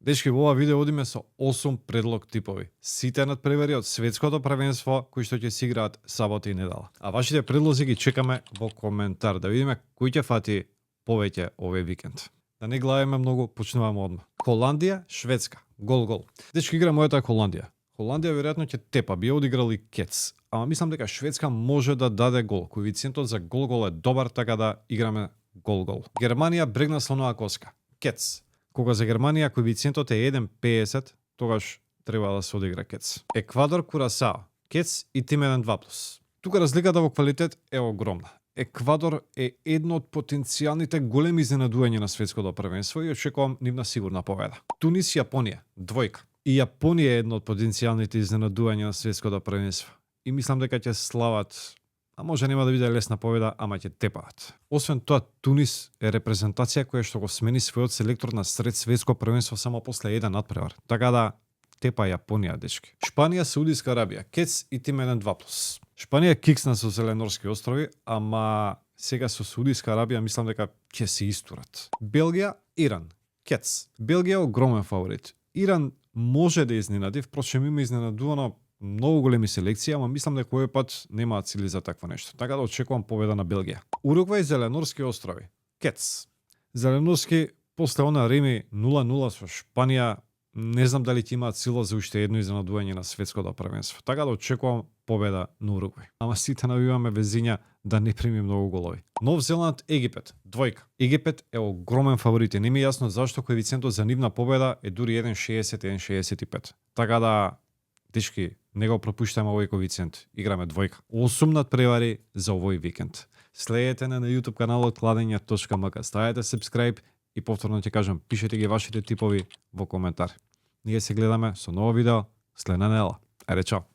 Дечки, во ова видео одиме со 8 предлог типови. Сите надпревари од светското првенство кои што ќе се играат сабота и недела. А вашите предлози ги чекаме во коментар да видиме кој ќе фати повеќе овој викенд. Да не главиме многу, почнуваме одма. Холандија, Шведска. Гол. Дечки, игра мојата Холандија. Холандија веројатно ќе тепа, би одиграли кец. Ама мислам дека Шведска може да даде гол. Коефициентот за гол е добар, така да играме гол. Германија, брегна слонова коска. Кец. Кога за Германија коефициентот е 1,50, тогаш треба да се одигра кец. Еквадор, Курасао. Кец и тим 1-2+. Тука разликата во квалитет е огромна. Еквадор е едно од потенцијалните големи изненадувања на светското првенство и очекувам нивна сигурна победа. Тунис, Јапонија. 2. И Јапонија е едно од потенцијалните изненадувања на светското првенство. И мислам дека ќе слават, а може нема да биде лесна победа, ама ќе тепаат. Освен тоа, Тунис е репрезентација која што го смени својот селектор на сред светско првенство само после еден надпревар. Така да тепа Јапонија, дечки. Шпанија, Саудиска Арабија. Кец и тим 1-2+. Шпанија киксна со Зеленорски острови, ама сега со Саудиска Арабија мислам дека ќе се истурат. Белгија, Иран. Кец. Белгија е огромен фаворит. Иран може да изненади, впрочем има изненадувано многу големи селекции, ама мислам дека овој пат немаат сили за такво нешто. Така да очекувам победа на Белгија. Уругвај, Зеленорски острови. Кец. Зеленорски после она реми 0-0 со Шпанија, не знам дали ќе имаат сила за уште едно изненадување на светското првенство. Така да очекувам победа на Уругвај. Ама сите навиваме везиња да не прими многу голови. Нов Зеланд, Египет. 2. Египет е огромен фаворит и не ми е јасно зашто коефициентот за нивна победа е дури 1,60-1,65. Така да, дечки, не го пропуштаме овој коефициент. Играме 2. 8 надпревари за овој викенд. Следете на YouTube каналот Кладење.мк. Ставете subscribe и повторно ќе кажам, пишете ги вашите типови во коментар. Ние се гледаме со ново видео след недела. Ајде, чао!